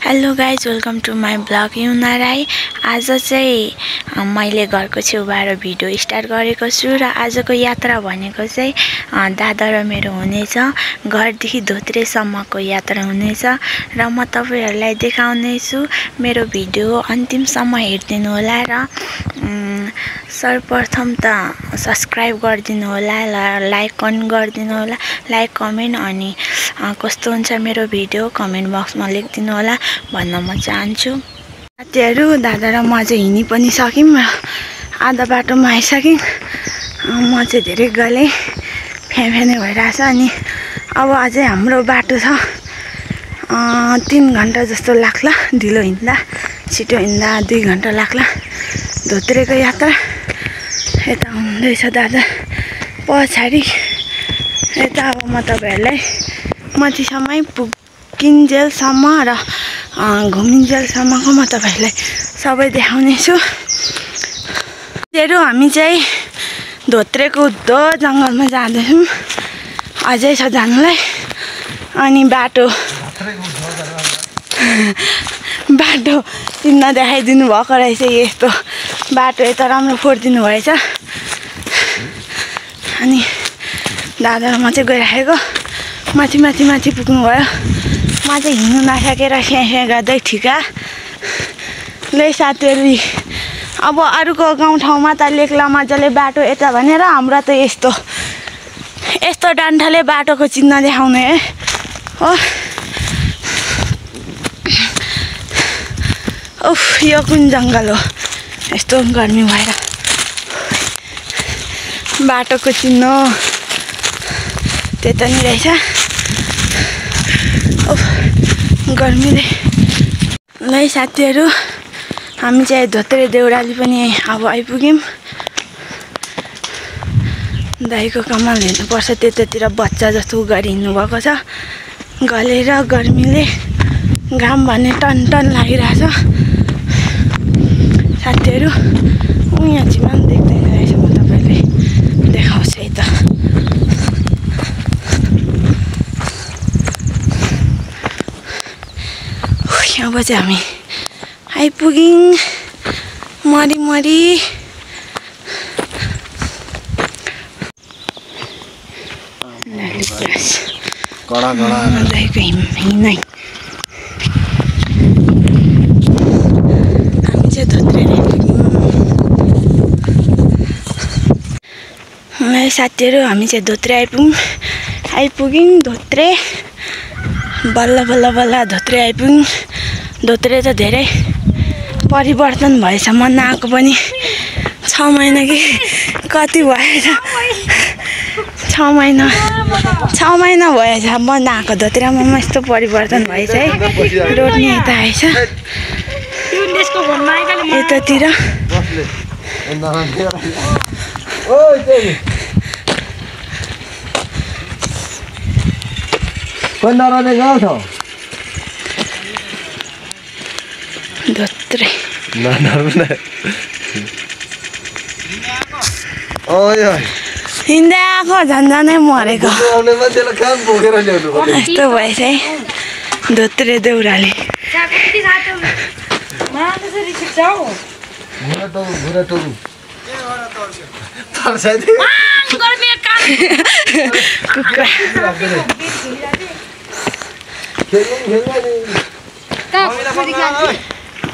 Hello guys, welcome to my blog Yuna Rai. आज चाहिँ मैले घरको छेउबाट भिडियो स्टार्ट गरेको छु र आजको यात्रा भनेको चाहिँ दादा र मेरो हुनेछ। घरदेखि धोत्रेसम्मको यात्रा हुनेछ र म तपाईहरुलाई देखाउने छु। मेरो भिडियो अन्तिमसम्म हेर्दिनु होला र सर्वप्रथम त सब्स्क्राइब गरिदिनु होला, लाइक गरिदिनु होला, लाइक कमेन्ट अनि कस्तो हुन्छ मेरो भिडियो कमेन्ट बक्समा लेखिदिनु होला भन्न म चाहन्छु। साथीहरु, दादा र म चाहिँ हिँडि पनि सक्यौं, आधा बाटोमा आइसक्यौं। म चाहिँ धेरै गले फ्याफेने भइराछ अनि अब अझै हाम्रो बाटो छ 3 घण्टा जस्तो लाग्ला। ढिलो हिँड्दा छिटो हिँड्दा 2 घण्टा लाग्ला। धोत्रेको यात्रा यता हुँदैछ दादा पछाडी। यता अब म तपाईहरुलाई माथिसम्मै पुगिन्जेलसम्म र घुमिन्जेलसम्मको म तपाईहरुलाई सबै देखाउने छु। हामी चाहिँ धोत्रेको उद्धो जंगलमा जाँदैछौँ, अझै छ जानुलाई। अनि बाटो चिन्न देखाइदिनु भएको रहेछ। यस्तो बाटो यता राम्रो फोडिदिनु भएछ। अनि दादा र म चाहिँ गइराखेको माथि पुग्नु भयो। म चाहिँ हिँड्नु नसकेर स्याँ गर्दै ठिका ले साथीहरु। अब अरूको गाउँठाउँमा त लेख्ला मजाले बाटो यता भनेर, हाम्रो त यस्तो डान्ठाले बाटोको चिन्ह देखाउने है हो। उफ, यो कुन जंगल हो? यस्तो गर्मी भएर बाटोको चिन्ह त्यता नि रहेछ। उफ, गर्मीले। ल साथीहरु, हामी चाहिँ धोत्रे देउराली पनि अब आइपुग्यौं। दाइको कमाल हेर्नुपर्छ, त्यतातिर बच्चा जस्तो गरी हिँड्नु भएको छ। गलेर गर्मीले घाम भने टन लागिरहेछ। साथीहरु, यहाँ चिमान देख्दैन रहेछ, म तपाईहरुलाई देखाउँछु है त। अब चाहिँ हामी आइपुग्यौं मरी दाइको हिँड्नै। हामी चाहिँ धोत्रे साथीहरु, हामी चाहिँ धोत्रे आइपुग्यौं। धोत्रे बल्ल धोत्रे आइपुग्यौं। धोत्रे त धेरै परिवर्तन भएछ। म नआएको पनि 6 महिना कि कति भएछ, 6 महिना भएछ म नआएको धोत्रेमा। यस्तो परिवर्तन भएछ है। रोड नि यता आएछ यतातिर। धोत्रे हिँड्दै आएको झन्झनै मरेको यस्तो भएछ है धोत्रे देउराली।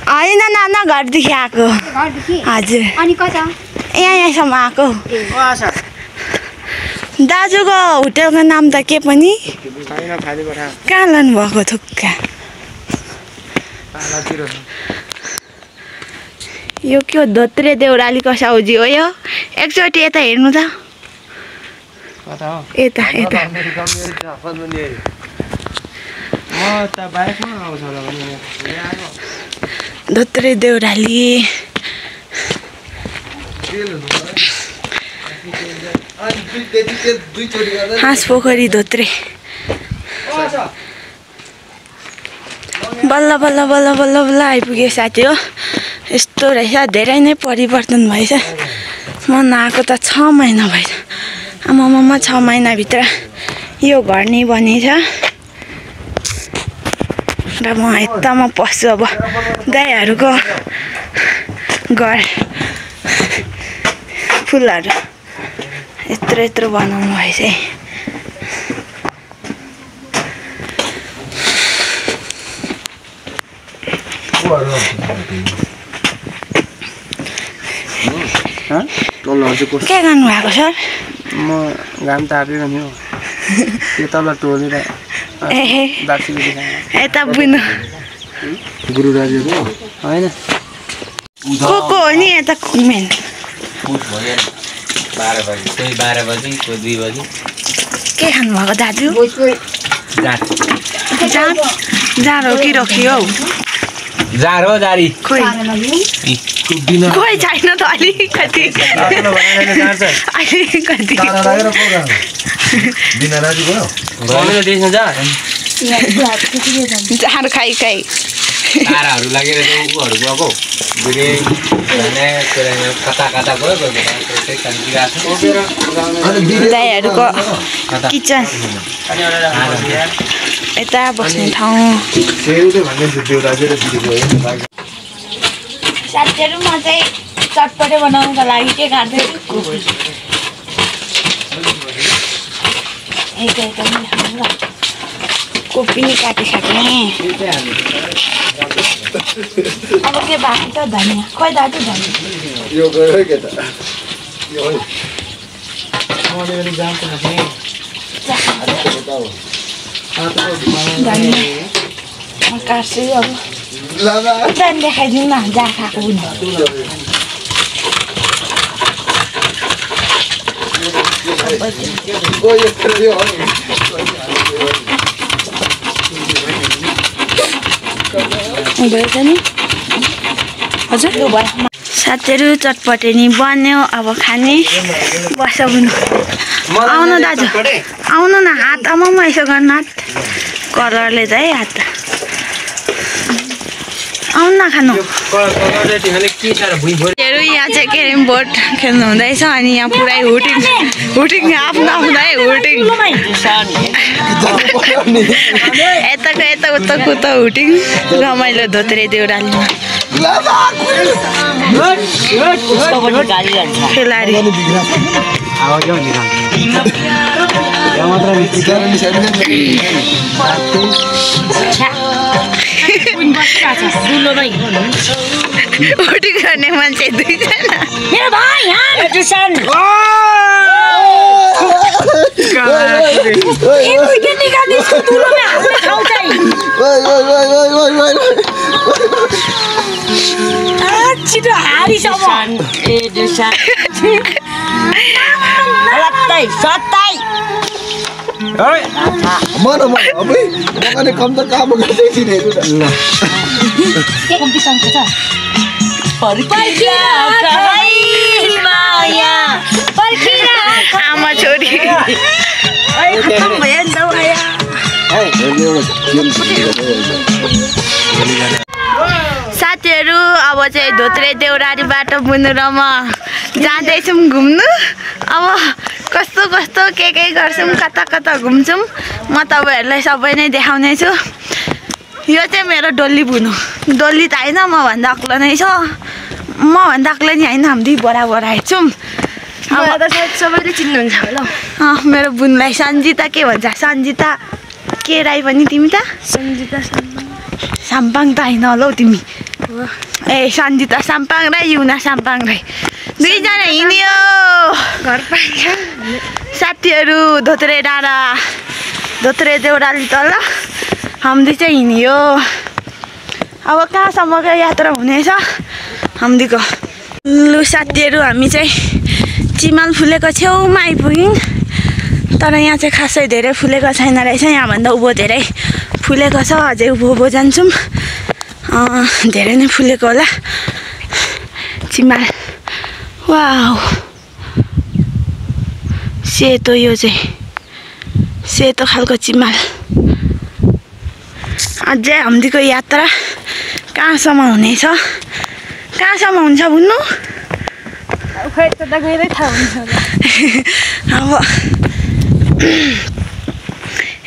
होइन नाना, घरदेखि आएको। हजुर, यहाँसम्म आएको। दाजुको होटलको नाम त के पनि कहाँ लानु भएको? थुक्का यो के हो? धोत्रे देउरालीको साउजी हो यो। एकचोटि यता हेर्नु त, यता धोत्रे देउराली। हाँस पोखरी धोत्रे। बल्ल आइपुग्यो साथी हो। यस्तो रहेछ, धेरै नै परिवर्तन भएछ। म नआएको त 6 महिना भएछ। आमामा 6 महिनाभित्र यो घर नै बनेछ। र म यतामा पस्छु अब दाइहरूको घर फुलहरू यत्रो यत्रो बनाउनु भएछ है के गर्नु भएको सर म घाम तापेको नि हो यो तल टोलेर यता बुझ्नु गुरु दाजुको होइन को हो नि यता मेन 12 बजी कोही 12 बजी कोही 2 बजी के खानु भएको दाजु जाँड हो कि रक्यो हौ जार हो जारी खोइ छैन त अलिकति जाँड खाइ खाइ ताराहरू लागेर ऊहरू गएको कता गयो दाइहरूको किचन यता बस्ने ठाउँ साथीहरू म चाहिँ चटपटे बनाउनुको लागि के गर्दैछु कोपी नि काटिसकेँ अब के बाँकी छ धनियाँ खोइ दाजु धनियाँ म काट्छु अब त्यहाँदेखि देखाइदिउँ न जहाँ खाएको भएछ नि हजुर साथीहरू चटपटे नि बन्यो अब खाने बस आउनु दाजु आउनु न हात आमामा यसो गर्नु हात कलरले चाहिँ हात आउनु न खानु यहाँ चाहिँ क्यारम बोर्ड खेल्नु हुँदैछ अनि यहाँ पुरै हुटिङ आफ्नो आफूलाई हुटिङ यता उता हुटिङ रमाइलो धोत्रे देउरालीमा खेलाडी हुटिङ गर्ने मान्छे दुईजना छिटो हारिसम्म आमा छोरी साथीहरू अब चाहिँ धोत्रे देउराली बाटो बुन्नु र म जाँदैछौँ घुम्नु अब कस्तो कस्तो के गर्छौँ कता कता घुम्छौँ म तपाईँहरूलाई सबै नै देखाउने छु यो चाहिँ मेरो डल्ली बुनु डल्ली त होइन म भन्दा अग्लो नै छ म भन्दा अग्लो नि होइन हामी दुई बराबर आएछौँ अब त सबैले चिन्नुहुन्छ होला मेरो बुनलाई सन्जिता के भन्छ सन्जिता के राई पनि तिमी त सन्जिता साम्पाङ त होइन होला हौ तिमी ए सन्जिता साम्पाङ राई युना साम्पाङ राई दुईजना हिँड्यो घर पाइन्छ साथीहरू धोत्रे डाँडा धोत्रे देउराली तल हामी चाहिँ हिँड्यो अब कहाँसम्मको यात्रा हुनेछ हामीको लु साथीहरू हामी चाहिँ चिमाल फुलेको छेउमा आइपुग्यौँ तर यहाँ चाहिँ खासै धेरै फुलेको छैन रहेछ यहाँभन्दा उँभो धेरै फुलेको छ अझै उँभो जान्छौँ धेरै नै फुलेको होला चिमाल वाउ सेतो यो चाहिँ सेतो खालको चिमाल अझै हामीको यात्रा कहाँसम्म हुनेछ कहाँसम्म हुन्छ बुन्नु अब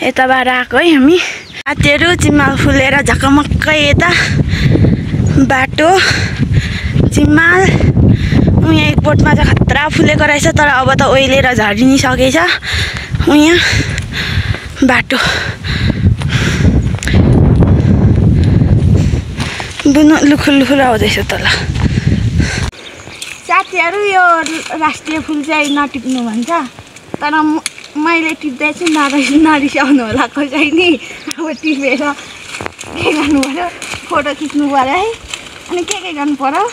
यताबाट आएको है हामी साथीहरू चिमाल फुलेर झकमक्कै यता बाटो चिमाल यहाँ एक बोटमा चाहिँ खतरा फुलेको रहेछ तर अब त ओइलेर झरिनिसकेछ यहाँ बाटो बुनु लुखुल लुखुल आउँदैछ तल साथीहरू यो राष्ट्रिय फुल चाहिँ नटिप्नु भन्छ तर मैले टिप्दैछु नरिसाउनु होला कसै नि अब टिपेर के गर्नु पर्यो फोटो खिच्नु पर्यो है अनि के गर्नु पर्यो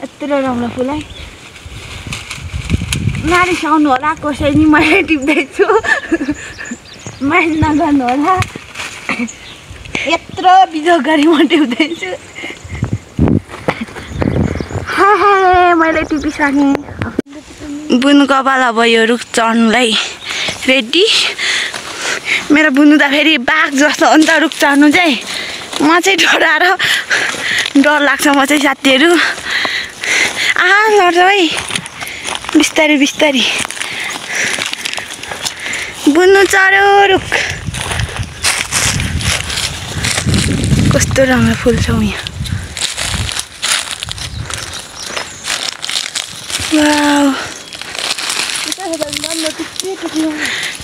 यत्रो राम्रो फुल है नरिसाउनु होला कसै नि मैले टिप्दैछु माइन्ड नगर्नु होला यत्रो बिजोग गरी म टिप्दैछु मैले टिपिसकेँ बुनु कपाल अब यो रुख चढ्नुलाई रेडी मेरो बुनु त फेरि बाघ जस्तो हो नि त रुख चढ्नु चाहिँ म चाहिँ डराएर डर लाग्छ म चाहिँ साथीहरू लड्छ है बिस्तारी बिस्तारी बुनु चढ्यो रुख कस्तो राम्रो फुल छ यहाँ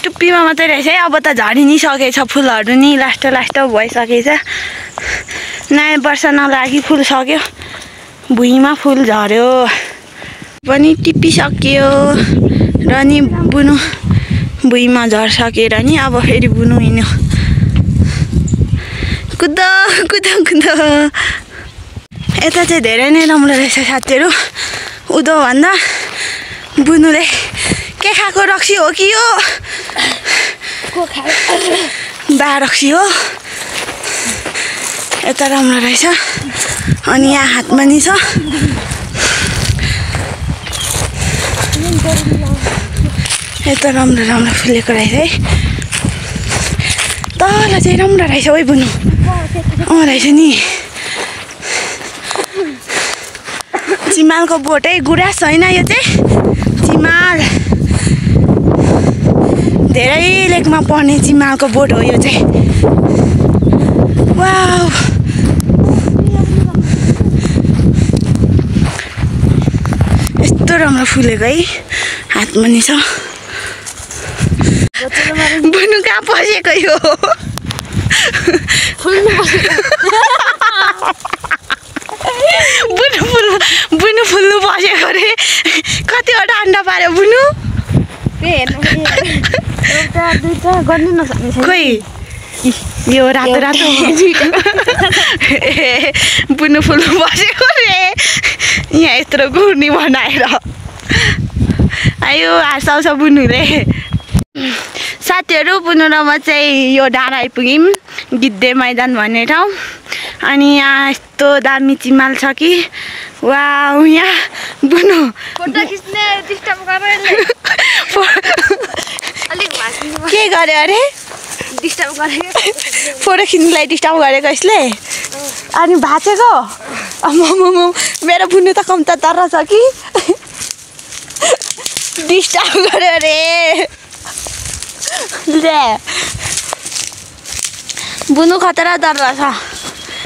टुप्पीमा मात्रै रहेछ है अब त झरि नि सकेछ फुलहरू नि लास्ट भइसकेछ नयाँ वर्ष नलागि फुल सक्यो भुइँमा फुल झर्यो पनि टिपिसक्यो र नि बुनु भुइँमा झर्सकेर नि अब फेरि बुनु हिँड्यो कुद कुद कुद यता चाहिँ धेरै नै राम्रो रहेछ साथीहरू उदो भन्दा बुनुले के खाएको रक्सी हो कि यो बा रक्सी हो यता राम्रो रहेछ अनि यहाँ हातमा नि छ यता राम्रो राम्रो फुलेको रहेछ है तल चाहिँ राम्रो रहेछ है बुनु रहेछ नि चिमालको बोट है गुराँस होइन यो चाहिँ चिमाल धेरै लेकमा पर्ने चिमालको बोट हो यो चाहिँ वाउ यस्तो राम्रो फुलेको है हातमा नि छ बुनु कहाँ पसेको यो बुनु फुल्नु पसेको रे कतिवटा अन्डा पार्यो बुनु खोइ यो रातो रातो बुनु फुल्नु पसेको रे यहाँ यत्रो घुर्नी बनाएर आयो हाँसाउँछ बुनुले साथीहरू बुनु र म चाहिँ यो डाँडा आइपुग्यौँ गिद्धे मैदान भन्ने ठाउँ अनि यहाँ यस्तो दामी चिमाल छ कि वाउ यहाँ बुनु फोटो खिच्ने डिस्टर्ब गरे के गर्यो अरे डिस्टर्ब गरेको फोटो खिच्नुलाई डिस्टर्ब गरेको यसले अनि भाचेको मेरो बुनु त कम त तर छ कि डिस्टर्ब गर्यो अरे ले बुनु खतरा डर रहेछ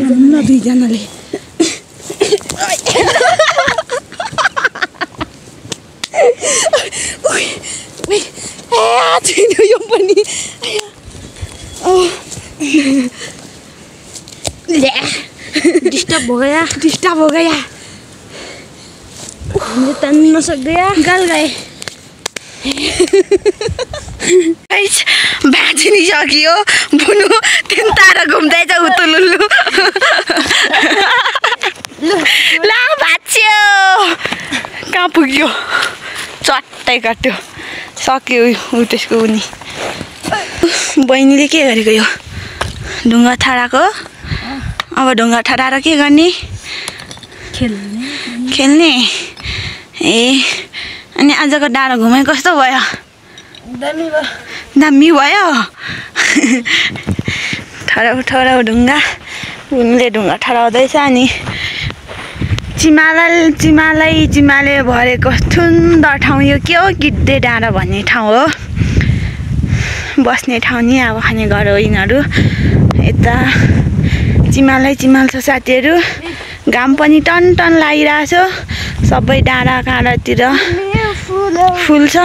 दुईजनाले यो पनि डिस्टर्ब हो गया तान्न सक्दैन गाल गए भाँचिनी सक्यो बुनु तिन तारा घुम्दैछ उतुलुल्लु ला भाँच्यो कहाँ पुग्यो चट्टै काट्यो सक्यो उ त्यसको उनी बहिनीले के गरेको यो ढुङ्गा ठडाको अब ढुङ्गा ठडाएर के गर्ने खेल्ने ए अनि आजको डाँडा घुमाइ कस्तो भयो दामी भयो ठडाउ ढुङ्गा उनले ढुङ्गा ठडाउँदैछ अनि चिमाले भरेको सुन्दर ठाउँ यो के हो गिद्धे डाँडा भन्ने ठाउँ हो बस्ने ठाउँ नि अब खाने घर हो यिनीहरू। यता चिमालै चिमाल छ साथीहरू। घाम पनि टन टन लागिरहेछ। सबै डाँडा काँडातिर फुल छ।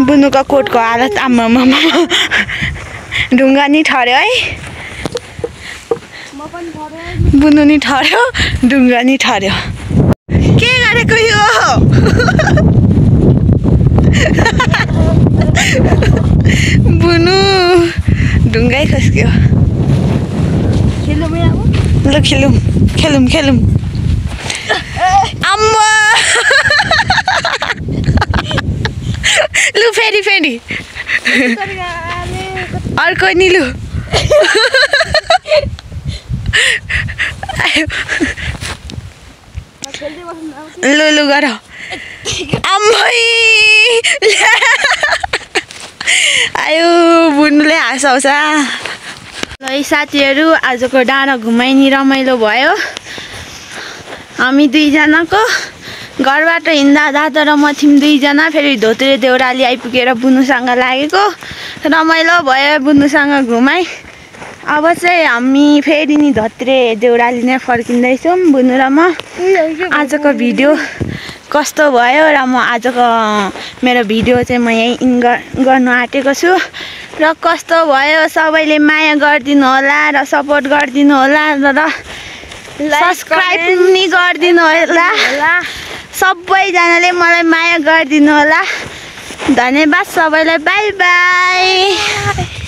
बुनुको कोटको हालत आम्मामा ढुङ्गा नि ठर्यो है। बुनु नि ठर्यो ढुङ्गा नि ठर्यो। के गरेको यो बुनु ढुङ्गै खस्क्यो। ल खेलौँ खेलौँ खेलौँ। अम्मा लु फेरि फेरि अर्को नि लु। लु लु गर। अम्मै आयो बुनुले हाँसाउँछ। ल साथीहरू आजको डाँडा घुमाइ नि रमाइलो भयो। हामी दुईजनाको घरबाट हिँड्दा दादा र म थियौँ दुईजना। फेरि धोत्रे देउराली आइपुगेर बुनुसँग लागेको रमाइलो भयो। बुनुसँग घुमाइ। अब चाहिँ हामी फेरि नि धोत्रे देउराली नै फर्किँदैछौँ बुनु र म। आजको भिडियो कस्तो भयो र म आजको मेरो भिडियो चाहिँ म यहीँ इन गर्नु आँटेको छु। र कस्तो भयो सबैले माया गरिदिनु होला र सपोर्ट गरिदिनु होला र सब्सक्राइब नि गरिदिनु होला। सबैजनाले मलाई माया गरिदिनु होला। धन्यवाद सबैलाई। By by.